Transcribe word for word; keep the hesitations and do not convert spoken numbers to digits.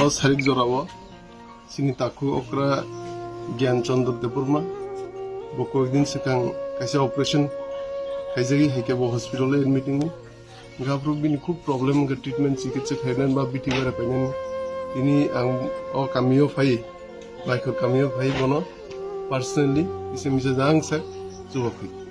O sarik jorao chini takhu okra Gyan Chandra Debbarma, bo koyekdin swkang kaisa operation khaijagwi, hai khe bo hospital o admit wngo. Gaphuru bini khub problem wngkha, treatment chikitsa khainani ba bithi bara painani. Tini ang o kamio phai, Baikhor kamio phai, bono personally kisa misa jang sak chuba phai.